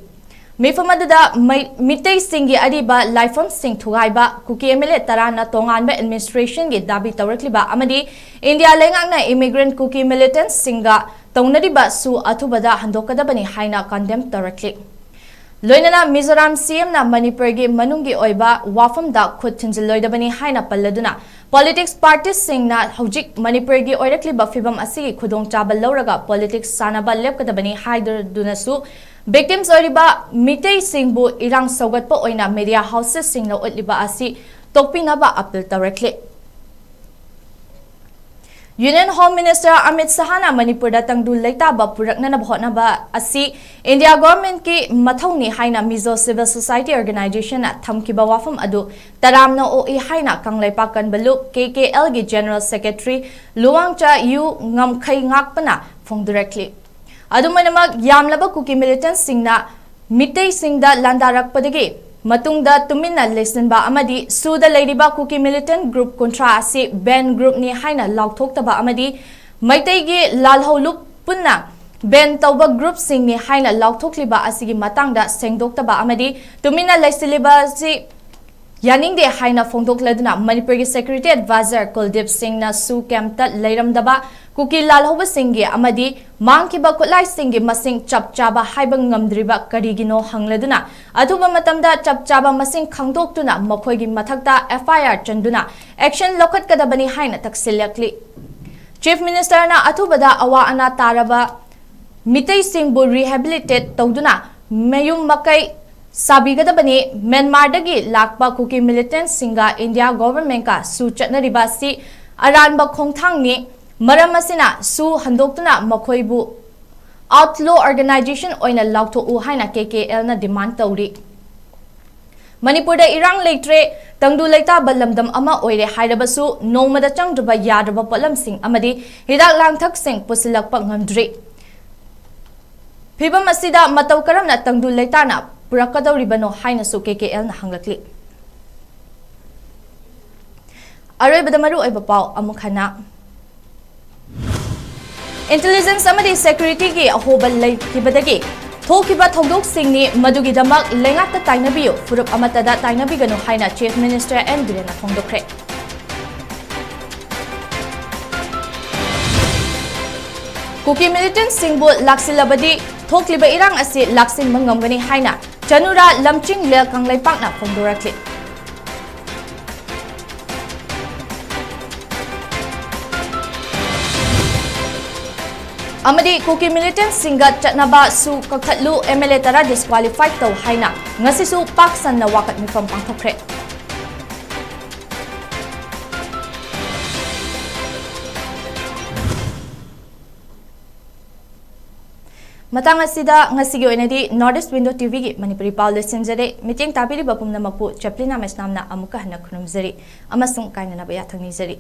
ꯃꯤꯐꯝ ꯑꯗꯨꯗ ꯃꯩ-, ꯃꯤꯇꯩꯁꯤꯡꯒꯤ ꯑꯔꯤꯕ ꯂꯥꯏꯐꯝꯁꯤꯡ ꯊꯨꯒꯥꯏꯕ, ꯀꯨꯀꯤ M L A ꯇꯔꯥꯅ ꯇꯣꯉꯥꯟꯕ administration ꯒꯤ ꯗꯥꯕꯤ ꯇꯧꯔꯛꯂꯤꯕ ꯑꯃꯗꯤ ꯏꯟꯗꯤꯌꯥ ꯂꯩꯉꯥꯛꯅ immigrant ꯀꯨꯀꯤ militant ꯁꯤꯡꯒ ꯇꯧꯅꯔꯤꯕ ꯁꯨ ꯑꯊꯨꯕꯗ ꯍꯟꯗꯣꯛꯀꯗꯕꯅꯤ ꯍꯥꯏꯅ condemn ꯇꯧꯔꯛꯂꯤ꯫ ꯂꯣꯏꯅꯅ ꯃꯤꯖꯣꯔꯥꯝ C M ꯅ ꯃꯅꯤꯄꯨꯔꯒꯤ ꯃꯅꯨꯡꯒꯤ ꯑꯣꯏꯕ ꯋꯥꯐꯝꯗ ꯈꯨꯠ ꯊꯤꯟꯖꯤꯜꯂꯣꯏꯗꯕꯅꯤ ꯍꯥꯏꯅ ꯄꯜꯂꯗꯨꯅ, politics party ꯁꯤꯡꯅ ꯍꯧꯖꯤꯛ ꯃꯅꯤꯄꯨꯔꯒꯤ ꯑꯣꯏꯔꯛꯂꯤꯕ ꯐꯤꯕꯝ ꯑꯁꯤꯒꯤ ꯈꯨꯗꯣꯡꯆꯥꯕ ꯂꯧꯔꯒ politics ꯁꯥꯟꯅꯕ ꯂꯦꯞꯀꯗꯕꯅꯤ ꯍꯥꯏꯗꯨꯅꯁꯨ, victims ꯑꯣꯏꯔꯤꯕ ꯃꯤꯇꯩꯁꯤꯡꯕꯨ ꯏꯔꯥꯡ ꯁꯧꯒꯠꯄ ꯑꯣꯏꯅ media houses ꯁꯤꯡꯅ ꯎꯠꯂꯤꯕ ꯑꯁꯤ ꯇꯣꯛꯄꯤꯅꯕ appeal ꯇꯧꯔꯛꯂꯤ꯫ Union Home Minister Amit ꯁꯍꯥꯅ ꯃꯅꯤꯄꯨꯔꯗ ꯇꯪꯗꯨ ꯂꯩꯇꯥꯕ ꯄꯨꯔꯛꯅꯅꯕ ꯍꯣꯠꯅꯕ ꯑꯁꯤ ꯏꯟꯗꯤꯌꯥ government ꯀꯤ ꯃꯊꯧꯅꯤ ꯍꯥꯏꯅ Mizo Civil Society Organization ꯅ ꯊꯝꯈꯤꯕ ꯋꯥꯐꯝ ꯑꯗꯨ ꯇꯔꯥꯝꯅ ꯑꯣꯛꯏ ꯍꯥꯏꯅ ꯀꯪꯂꯩꯄꯥꯛ ꯀꯟꯕ ꯂꯨꯞ, K K L ꯒꯤ General Secretary ꯂꯨꯋꯥꯡꯆꯥ ꯌꯨ ꯉꯝꯈꯩ ꯉꯥꯛꯄꯅ ꯐꯣꯡꯗꯣꯔꯛꯂꯤ꯫ ꯑꯗꯨꯝ ꯑꯣꯏꯅꯃꯛ, ꯌꯥꯝꯂꯕ ꯀꯨꯀꯤ militant ꯁꯤꯡꯅ ꯃꯤꯇꯩꯁꯤꯡꯗ ꯂꯥꯟꯗꯥꯔꯛꯄꯗꯒꯤ ꯃꯇꯨꯡꯗ ꯇꯨꯃꯤꯟꯅ ꯂꯩꯁꯤꯟꯕ ꯑꯃꯗꯤ ꯁꯨꯗ ꯂꯩꯔꯤꯕ ꯀꯨꯀꯤ militant group ꯀꯨꯟꯊ꯭ꯔꯥ ꯑꯁꯤ banned group ꯅꯤ ꯍꯥꯏꯅ ꯂꯥꯎꯊꯣꯛꯇꯕ ꯑꯃꯗꯤ ꯃꯩꯇꯩꯒꯤ ꯂꯥꯜꯍꯧꯂꯨꯞ ꯄꯨꯟꯅ banned ꯇꯧꯕ group ꯁꯤꯡꯅꯤ ꯍꯥꯏꯅ ꯂꯥꯎꯊꯣꯛꯂꯤꯕ ꯑꯁꯤꯒꯤ ꯃꯇꯥꯡꯗ ꯁꯦꯡꯗꯣꯛꯇꯕ ꯑꯃꯗꯤ ꯇꯨꯃꯤꯟꯅ ꯂꯩꯁꯤꯜꯂꯤꯕ ꯑꯁꯤ ꯌꯥꯅꯤꯡꯗꯦ ꯍꯥꯏꯅ ꯐꯣꯡꯗꯣꯛꯂꯗꯨꯅ ꯃꯅꯤꯄꯨꯔꯒꯤ security advisor ꯀꯨꯜꯗꯤꯞ ꯁꯤꯡꯅ ꯁꯨ camp ꯇ ꯂꯩꯔꯝꯗꯕ ꯀꯨꯀꯤ ꯂꯥꯜꯍꯧꯕꯁꯤꯡꯒꯤ ꯑꯃꯗꯤ ꯃꯥꯡꯈꯤꯕ ꯈꯨꯠꯂꯥꯏꯁꯤꯡꯒꯤ ꯃꯁꯤꯡ ꯆꯞ ꯆꯥꯕ ꯍꯥꯏꯕ ꯉꯝꯗ꯭ꯔꯤꯕ ꯀꯔꯤꯒꯤꯅꯣ ꯍꯪꯂꯗꯨꯅ, ꯑꯊꯨꯕ ꯃꯇꯝꯗ ꯆꯞ ꯆꯥꯕ ꯃꯁꯤꯡ ꯈꯪꯗꯣꯛꯇꯨꯅ ꯃꯈꯣꯏꯒꯤ ꯃꯊꯛꯇ F I R ꯆꯟꯗꯨꯅ action ꯂꯧꯈꯠꯀꯗꯕꯅꯤ ꯍꯥꯏꯅ ꯇꯛꯁꯤꯜꯂꯛꯂꯤ꯫ Chief Minister ꯅ ꯑꯊꯨꯕꯗ ꯑꯋꯥ ꯑꯅꯥ ꯇꯥꯔꯕ ꯃꯤꯇꯩꯁꯤꯡꯕꯨ rehabilitate ꯇꯧꯗꯨꯅ ꯃꯌꯨꯝ ꯃꯀꯩ ꯁꯥꯕꯤꯒꯗꯕꯅꯤ꯫ ꯃ꯭ꯌꯥꯟꯃꯥꯔꯗꯒꯤ ꯂꯥꯛꯄ ꯀꯨꯀꯤ militant ꯁꯤꯡꯒ India government ꯀ ꯁꯨ ꯆꯠꯅꯔꯤꯕ ꯑꯁꯤ ꯑꯔꯥꯟꯕ ꯈꯣꯡꯊꯥꯡꯅꯤ꯫ ꯃꯔꯝ ꯑꯁꯤꯅ ꯁꯨ ꯍꯟꯗꯣꯛꯇꯨꯅ ꯃꯈꯣꯏꯕꯨ outlaw organization ꯑꯣꯏꯅ ꯂꯥꯎꯊꯣꯛꯎ ꯍꯥꯏꯅ K K L ꯅ demand ꯇꯧꯔꯤ꯫ ꯃꯅꯤꯄꯨꯔꯗ ꯏꯔꯥꯡ ꯂꯩꯇ꯭ꯔꯦ, ꯇꯪꯗꯨ ꯂꯩꯇꯥꯕ ꯂꯝꯗꯝ ꯑꯃ ꯑꯣꯏꯔꯦ ꯍꯥꯏꯔꯕꯁꯨ ꯅꯣꯡꯃꯗ ꯆꯪꯗ꯭ꯔꯕ ꯌꯥꯗ꯭ꯔꯕ ꯄꯣꯠꯂꯝꯁꯤꯡ ꯑꯃꯗꯤ ꯍꯤꯗꯥꯛ ꯂꯥꯡꯊꯛꯁꯤꯡ ꯄꯨꯁꯤꯜꯂꯛꯄ ꯉꯝꯗ꯭ꯔꯤ꯫ ꯐꯤꯚꯝ ꯑꯁꯤꯗ ꯃꯇꯧ ꯀꯔꯝꯅ ꯇꯪꯗꯨ ꯂꯩꯇꯥꯅ ꯄꯨꯔꯛꯀꯗꯧꯔꯤꯕꯅꯣ ꯍꯥꯏꯅꯁꯨ K K L ꯅ ꯍꯪꯂꯛꯂꯤ꯫ ꯑꯔꯣꯏꯕꯗ ꯃꯔꯨꯑꯣꯏꯕ ꯄꯥꯎ ꯑꯃꯨꯛ ꯍꯟꯅ꯫ Intelligence ꯑꯃꯗꯤ security ꯒꯤ ꯑꯍꯣꯕ ꯂꯩꯈꯤꯕꯗꯒꯤ ꯊꯣꯛꯈꯤꯕ ꯊꯧꯗꯣꯛꯁꯤꯡꯅꯤ, ꯃꯗꯨꯒꯤꯗꯃꯛ ꯂꯩꯉꯥꯛꯇ ꯇꯥꯏꯅꯕꯤꯌꯨ, ꯐꯨꯔꯨꯞ ꯑꯃꯠꯇꯗ ꯇꯥꯏꯅꯕꯤꯒꯅꯨ ꯍꯥꯏꯅ Chief Minister N ꯕꯤꯔꯦꯟꯅ ꯐꯣꯡꯗꯣꯛꯈ꯭ꯔꯦ꯫ ꯀꯨꯀꯤ militant ꯁꯤꯡꯕꯨ ꯂꯥꯛꯁꯤꯜꯂꯕꯗꯤ ꯊꯣꯛꯂꯤꯕ ꯏꯔꯥꯡ ꯑꯁꯤ ꯂꯥꯛꯁꯤꯟꯕ ꯉꯝꯒꯅꯤ ꯍꯥꯏꯅ ꯆꯅꯨꯔꯥ ꯂꯝꯖꯤꯡꯂꯦꯜ ꯀꯪꯂꯩꯄꯥꯛꯅ ꯐꯣꯡꯗꯣꯔꯛꯂꯤ꯫ ꯑꯃꯗꯤ ꯀꯨꯀꯤ militant ꯁꯤꯡꯒ ꯆꯠꯅꯕ ꯁꯨ ꯀꯛꯊꯠꯂꯨ, M L A ꯇꯔꯥ disqualify ꯇꯧ ꯍꯥꯏꯅ ꯉꯁꯤꯁꯨ ꯄꯥꯛ ꯁꯟꯅ ꯋꯥꯀꯠ ꯃꯤꯐꯝ ꯄꯥꯡꯊꯣꯛꯈ꯭ꯔꯦ꯫ ꯃꯇꯥꯡ ꯑꯁꯤꯗ ꯉꯁꯤꯒꯤ ꯑꯣꯏꯅꯗꯤ North East Window T V ꯒꯤ ꯃꯅꯤꯄꯨꯔꯤ ꯄꯥꯎ ꯂꯣꯏꯁꯤꯟꯖꯔꯦ꯫ ꯃꯤꯠꯌꯦꯡ ꯇꯥꯕꯤꯔꯤꯕ ꯄꯨꯝꯅꯃꯛꯄꯨ ꯆꯦꯄ꯭ꯂꯤꯅꯥ ꯃꯩꯁꯅꯥꯝꯅ ꯑꯃꯨꯛꯀ ꯍꯟꯅ ꯈꯨꯔꯨꯝꯖꯔꯤ ꯑꯃꯁꯨꯡ ꯀꯥꯏꯅꯅꯕ ꯌꯥꯊꯪ ꯅꯤꯖꯔꯤ꯫